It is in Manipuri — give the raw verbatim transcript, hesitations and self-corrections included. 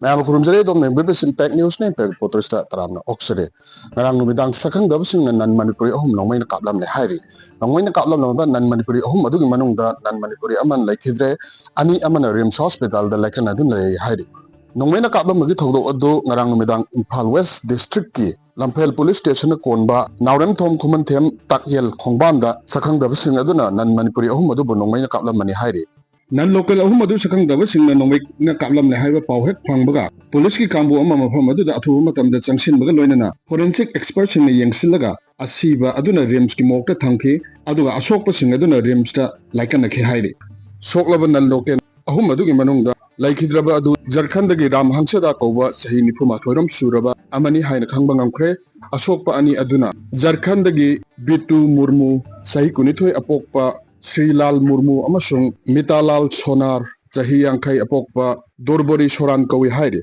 ꯃꯌꯥꯝ ꯈꯨꯔꯨꯝꯖꯔꯤ꯫ ꯑꯗꯣꯝꯅ ꯌꯦꯡꯕꯤꯔꯤꯕꯁꯤ ꯏꯝꯄꯦꯛ ꯅ꯭ꯌꯨꯁꯅꯤ꯫ ꯏꯝꯄꯦꯛ ꯔꯤꯄꯣꯔꯇꯔꯁꯇ ꯇꯔꯥꯝꯅ ꯑꯣꯛꯆꯔꯤ꯫ ꯉꯔꯥꯡ ꯅꯨꯃꯤꯗꯥꯡ ꯁꯛꯈꯪꯗꯕꯁꯤꯡꯅ ꯅꯟ ꯃꯅꯤꯄꯨꯔꯤ ꯑꯍꯨꯝ ꯅꯣꯡꯃꯩꯅ ꯀꯥꯞꯂꯝꯂꯦ ꯍꯥꯏꯔꯤ꯫ ꯅꯣꯡꯃꯩꯅ ꯀꯥꯞꯂꯝꯂꯕ ꯅꯟ ꯃꯅꯤꯄꯨꯔꯤ ꯑꯍꯨꯝ ꯑꯗꯨꯒꯤ ꯃꯅꯨꯡꯗ ꯅꯟ ꯃꯅꯤꯄꯨꯔꯤ ꯑꯃꯅ ꯂꯩꯈꯤꯗ꯭ꯔꯦ, ꯑꯅꯤ ꯑꯃꯅ ꯔꯤꯝꯁ ꯍꯣꯁꯄꯤꯇꯥꯜꯗ ꯂꯥꯏꯀꯠꯅꯗꯨꯅ ꯂꯩ ꯍꯥꯏꯔꯤ꯫ ꯅꯣꯡꯃꯩꯅ ꯀꯥꯞꯂꯝꯕꯒꯤ ꯊꯧꯗꯣꯛ ꯑꯗꯨ ꯉꯔꯥꯡ ꯅꯨꯃꯤꯗꯥꯡ ꯏꯝꯐꯥꯜ ꯋꯦꯁ ꯗꯤꯁꯇ꯭ꯔꯤꯛꯀꯤ ꯂꯝꯐꯦꯜ ꯄꯨꯂꯤꯁ ꯁ꯭ꯇꯦꯁꯟꯅ ꯀꯣꯟꯕ ꯅꯥꯎꯔꯦꯝꯊꯣꯡ ꯈꯨꯃꯟꯊꯦꯝ ꯇꯥꯛꯌꯦꯜ ꯈꯣꯡꯕꯥꯟꯗ ꯁꯛꯈꯪꯗꯕꯁꯤꯡ ꯑꯗꯨꯅ ꯅꯟ ꯃꯅꯤꯄꯨꯔꯤ ꯑꯍꯨꯝ ꯑꯗꯨꯕꯨ ꯅꯣꯡꯃꯩꯅ ꯀꯥꯞꯂꯝꯕꯅꯤ ꯍꯥꯏꯔꯤ꯫ ꯅꯟ ꯂꯣꯀꯦꯜ ꯑꯍꯨꯝ ꯑꯗꯨ ꯁꯛꯈꯪꯗꯕꯁꯤꯡꯅ ꯅꯣꯡꯃꯩꯅ ꯀꯥꯞꯂꯝꯂꯦ ꯍꯥꯏꯕ ꯄꯥꯎ ꯍꯦꯛ ꯐꯪꯕꯒ ꯄꯨꯂꯤꯁꯀꯤ ꯀꯥꯡꯕꯨ ꯑꯃ ꯃꯐꯝ ꯑꯗꯨꯗ ꯑꯊꯨꯕ ꯃꯇꯝꯗ ꯆꯪꯁꯤꯟꯕꯒ ꯂꯣꯏꯅꯅ ꯐꯣꯔꯦꯟꯁꯤꯛ ꯑꯦꯛꯁꯄꯔꯠꯁꯤꯡꯅ ꯌꯦꯡꯁꯤꯜꯂꯒ ꯑꯁꯤꯕ ꯑꯗꯨꯅ ꯔꯤꯝꯁꯀꯤ ꯃꯣꯔꯒꯇ ꯊꯝꯈꯤ, ꯑꯗꯨꯒ ꯑꯁꯣꯛꯄꯁꯤꯡ ꯑꯗꯨꯅ ꯔꯤꯝꯁꯇ ꯂꯥꯏꯀꯠꯅꯈꯤ ꯍꯥꯏꯔꯤ꯫ ꯁꯣꯛꯂꯕ ꯅꯟ ꯂꯣꯀꯦꯜ ꯑꯍꯨꯝ ꯑꯗꯨꯒꯤ ꯃꯅꯨꯡꯗ ꯂꯩꯈꯤꯗ꯭ꯔꯕ ꯑꯗꯨ ꯖꯔꯈꯟꯗꯒꯤ ꯔꯥꯝ ꯍꯪꯁꯗꯥ ꯀꯧꯕ ꯆꯍꯤ ꯅꯤꯐꯨ ꯃꯥꯊꯣꯏ ꯔꯣꯝ ꯁꯨꯔꯕ ꯑꯃꯅꯤ ꯍꯥꯏꯅ ꯈꯪꯕ ꯉꯝꯈ꯭ꯔꯦ꯫ ꯑꯁꯣꯛꯄ ꯑꯅꯤ ꯑꯗꯨꯅ ꯖꯔꯈꯟꯗꯒꯤ ꯕꯤꯇꯨ ꯃꯨꯔꯃꯨ, ꯆꯍꯤ ꯀꯨꯟꯅꯤꯊꯣꯏ ꯑꯄꯣꯛꯄ ꯁ꯭ꯔꯤꯂꯥꯜ ꯃꯨꯔꯃꯨ, ꯑꯃꯁꯨꯡ ꯃꯤꯇꯥꯂꯥꯜ ꯁꯣꯅꯥꯔ, ꯆꯍꯤ ꯌꯥꯡꯈꯩ ꯑꯄꯣꯛꯄ ꯗꯣꯔꯕꯣꯔꯤ ꯁꯣꯔꯥꯟ ꯀꯧꯏ ꯍꯥꯏꯔꯤ꯫